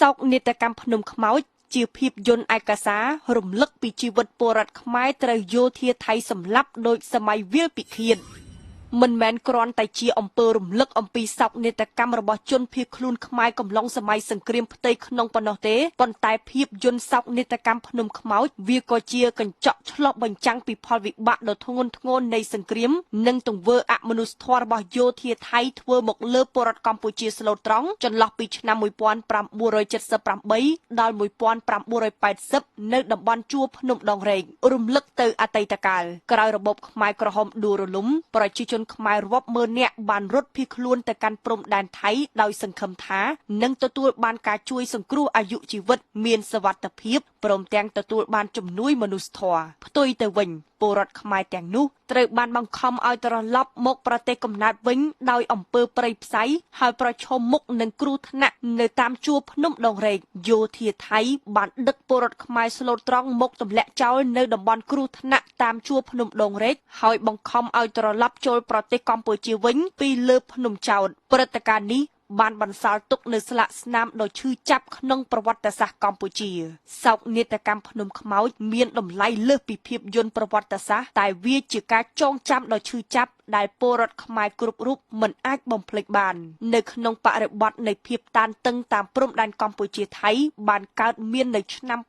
សោកនាដកម្មភ្នំខ្មោចជាភាពយន្តឯកសាររំលឹកពីជីវិតពលរដ្ឋខ្មែរត្រូវយោធាថៃសម្លាប់ដោយសម័យវាលពិឃាតមិនមែនគ្រាន់តែជាអំពើរំលឹកអំពីសោកនាដកម្មរបស់ជនភៀសខ្លួនខ្មែរកំឡុងសម័យសង្គ្រាមផ្ទៃក្នុងប៉ុណ្ណោះទេប៉ុន្តែភាពយន្តសោកនាដកម្មភ្នំខ្មោចវាក៏ជាកញ្ចក់ឆ្លុះបញ្ចាំងពីផលវិបាកដ៏ធ្ងន់ធ្ងរនៃសង្គ្រាមនិងទង្វើអមនុស្សធម៌របស់យោធាថៃធ្វើមកលើពលរដ្ឋកម្ពុជាស្លូតត្រង់ចន្លោះពីឆ្នាំ1978ដល់1980នៅតំបន់ជួរភ្នំដងរែករំលឹកទៅអតីតកាលក្រោយរបបខ្មែរក្រហមដួលរលំប្រជាជនខ្មែររាប់ម៉ឺននាក់បានរត់ភៀសខ្លួនទៅកាន់ព្រំដែនថៃដោយសង្ឃឹមថានឹងទទួលបានការជួយសង្គ្រោះអាយុជីវិតមានសុវត្ថិភាពព្រមទាំងទទួលបានជំនួយមនុស្សធម៌ផ្ទុយទៅវិញពលរដ្ឋខ្មែរទាំងនោះត្រូវបានបង្ខំឲ្យត្រឡប់មកប្រទេសកំណើតវិញដោយអំពើព្រៃផ្សៃហើយប្រឈមមុខនឹងគ្រោះថ្នាក់នៅតាមជួរភ្នំដងរែកយោធាថៃបានដឹកពលរដ្ឋខ្មែរស្លូតត្រង់មកទម្លាក់ចោលនៅតំបន់គ្រោះថ្នាក់តាមជួរភ្នំដងរែកហើយបង្ខំឲ្យត្រឡប់ចូលប្រទេសកម្ពុជាវិញពីលើភ្នំចោតព្រឹត្តិការណ៍នេះបានបន្សល់ទុកនៅស្លាកស្នាមដ៏ឈឺចាប់ក្នុងប្រវត្តិសាស្ត្រកម្ពុជាសោកនាដកម្មភ្នំខ្មោចមានតម្លៃលើសពីភាពយន្តប្រវត្តិសាស្ត្រតែវាជាការចងចាំដ៏ឈឺចាប់ដែលពលរដ្ឋខ្មែរគ្រប់រូបមិនអាចបំភ្លេចបាននៅក្នុងបរិបទនៃភាពតានតឹងតាមព្រំដែនកម្ពុជាថៃបានកើតមាននៅឆ្នាំ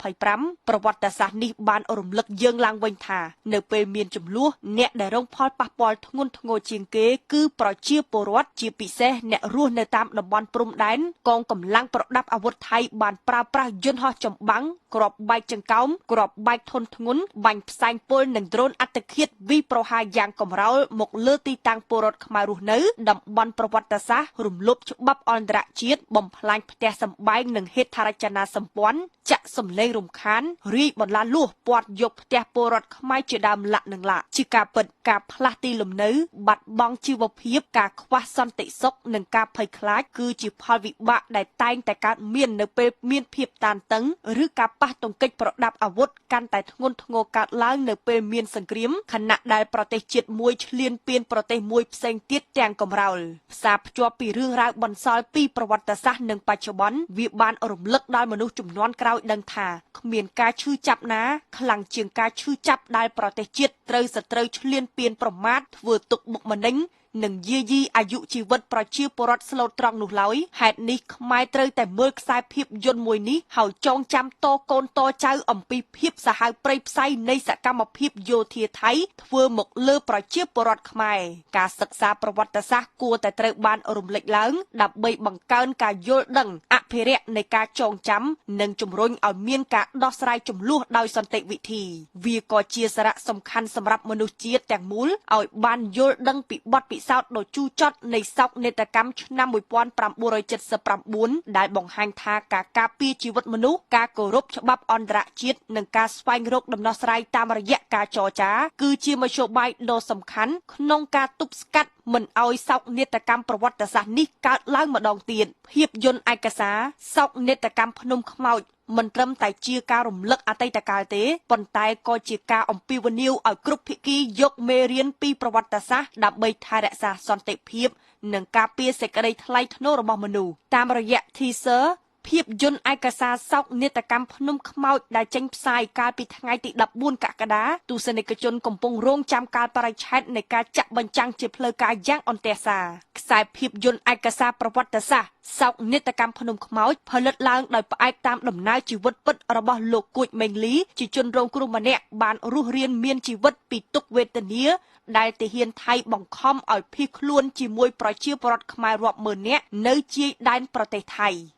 2025ប្រវត្តិសាស្ត្រនេះបានរំលឹកយើងឡើងវិញថានៅពេលមានចំនួនអ្នកដែលរងផលប៉ះពាល់ធ្ងន់ធ្ងរជាងគេគឺប្រជាពលរដ្ឋជាពិសេសអ្នករស់នៅតាមតំបន់ព្រំដែនកងកម្លាំងប្រដាប់អាវុធថៃបានប្រើប្រាស់យន្តហោះចម្បាំងគ្រាប់បែកចង្កោមគ្រាប់បែកធនធ្ងន់បាញ់ផ្សែងពុលនិងដ្រូនអត្តឃាតវិប្រហារយ៉ាងកម្រោលមកលើទីតាំងពលរដ្ឋខ្មែររស់នៅតំបន់ប្រវត្តិសាស្ត្ររំលោភច្បាប់អន្តរជាតិបំផ្លាញផ្ទះសម្បែងនិងហេដ្ឋារចនាសម្ព័ន្ធចាក់សម្លេងរំខានរាយបន្លាលួសពាត់យកផ្ទះពលរដ្ឋខ្មែរជាដើមលាក់នឹងលាក់ជាការពិតការផ្លាស់ទីលំនៅបាត់បង់ជីវភាពការខ្វះសន្តិសុខនិងការភ័យខ្លាចគឺជាផលវិបាកដែលតែងតែកើតមាននៅពេលមានភាពតានតឹងឬការប៉ះទង្គិចប្រដាប់អាវុធកាន់តែធ្ងន់ធ្ងរកើតឡើងនៅពេលមានសង្គ្រាមខណៈដែលប្រទេសជាតិមួយឈ្លានពានប្រទេសមួយផ្សេងទៀតទាំងកម្រោលផ្សារភ្ជាប់ពីរឿងរ៉ាវបន្សល់ពីប្រវត្តិសាស្ត្រនិងបច្ចុប្បន្នវាបានរំលឹកដល់មនុស្សជំនាន់ក្រោយដឹងថាគ្មានការឈឺចាប់ណាខ្លាំងជាងការឈឺចាប់ដែលប្រទេសជាតិត្រូវសត្រូវឈ្លានពានប្រមាថធ្វើទុកបុកម្នេញនិងយាយីអាយុជីវិតប្រជាពលរដ្ឋស្លូតត្រង់នោះឡើយហេតុនេះខ្មែរត្រូវតែមើលខ្សែភាពយន្តមួយនេះហើយចងចាំតកូនតចៅអំពីភាពសាហាវព្រៃផ្សៃនៃសកម្មភាពយោធាថៃធ្វើមកលើប្រជាពលរដ្ឋខ្មែរការសិក្សាប្រវត្តិសាស្ត្រគួរតែត្រូវបានរំលេចឡើងដើម្បីបង្កើនការយល់ដឹងអភិរក្សនៃការចងចាំនិងជំរុញឲ្យមានការដោះស្រាយចំនួនដោយសន្តិវិធីវាក៏ជាសារៈសំខាន់សម្រាប់មនុស្សជាតិទាំងមូលឲ្យបានយល់ដឹងពីបទពិសោធន៍ដ៏ជូរចត់នៃសោកនាដកម្មឆ្នាំ1979ដែលបង្ហាញថាការការពារជីវិតមនុស្សការគោរពច្បាប់អន្តរជាតិនិងការស្វែងរកដំណោះស្រាយតាមរយៈការចរចាគឺជាមធ្យោបាយដ៏សំខាន់ក្នុងការទប់ស្កាត់មិនឲ្យសោកនាដកម្មប្រវត្តិសាស្ត្រនេះកើតឡើងម្ដងទៀតភាពយន្តឯកសារសោកនាដកម្មភ្នំខ្មោចមិនត្រឹមតែជាការរំលឹកអតីតកាលទេប៉ុន្តែក៏ជាការអំពាវនាវឲ្យគ្រប់ភាគីយកមេរៀនពីប្រវត្តិសាស្ត្រដើម្បីថែរក្សាសន្តិភាពនិងការពារសេចក្តីថ្លៃថ្នូររបស់មនុស្សតាមរយៈ teaser ភាពយន្តឯកសារសោកនាដកម្មភ្នំខ្មោចដែលចេញផ្សាយកាលពីថ្ងៃទី14កក្កដាទស្សនិកជនកំពុងរងចាំកាលបរិច្ឆេទនៃការចាក់បញ្ចាំងជាផ្លូវការយ៉ាងអន្ទះសារខ្សែភាពយន្តឯកសារប្រវត្តិសាស្ត្រសោកនាដកម្មភ្នំខ្មោចផលិតឡើងដោយផ្អែកតាមដំណើរជីវិតពិតរបស់លោកគួចមេងលីជាជនរងគ្រោះម្នាក់បានរស់រានមានជីវិតពីទុក្ខវេទនាដែលទាហានថៃបង្ខំឲ្យភៀសខ្លួនជាមួយប្រជាពលរដ្ឋខ្មែររាប់ម៉ឺននាក់នៅជាយដែនប្រទេសថៃ។